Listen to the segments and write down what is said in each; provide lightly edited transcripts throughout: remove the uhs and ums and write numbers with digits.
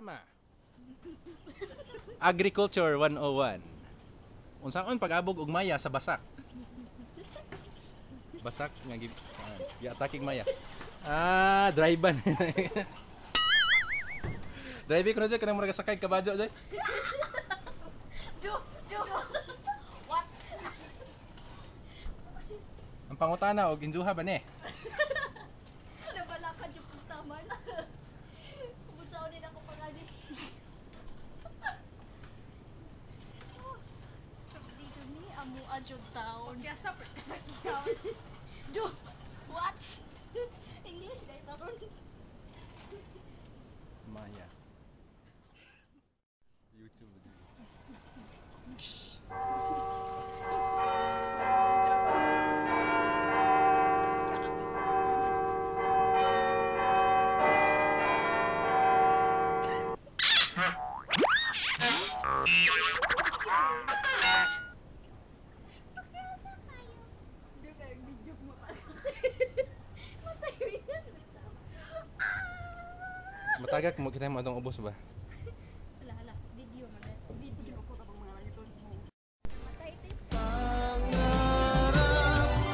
Programa Agriculture 101. Unsaon pag-abog og maya sa basak? Basak nga gi gi-atake maya. Ah, drive ban. Drive ko na jud kanang murag sakay kabadyo jud. Do, do. What? Ang pangutana og injuha ba ni? Nabala ka jud punta man. Butsaon din ako pagani. Dito ni amo adjud taon. Kaya sa Do. What? English dai taron. Maya. YouTube. Do kay video mo pa. Matay yan. Matagak mo kita mo atong ubos ba? Hala hala, video man. Video ko tapos mga langiton mo. Matay tis. Pangarap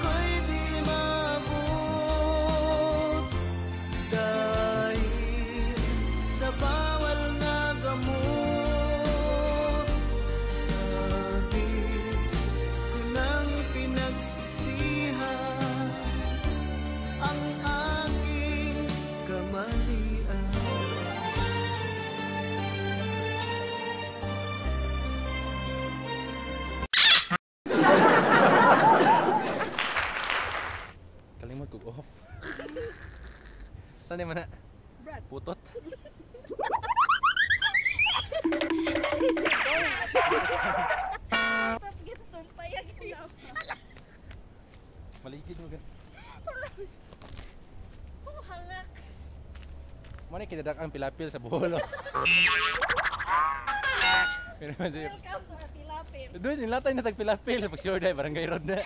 ko'y di maabot dahil sa bawal na gamot. Labis ko nang pinagsisihan ang aking kamalian. Kalimot kog off. Saan man na? Brad. Putot. Tot git sumpayag. Maligid mo gan. Oh, hangak. Mo ni kinadak ang pilapil sa Bohol. Pero man siya. Welcome to our Pilapil. Doon, nilatay na tag pilapil pag sure dai barangay road na.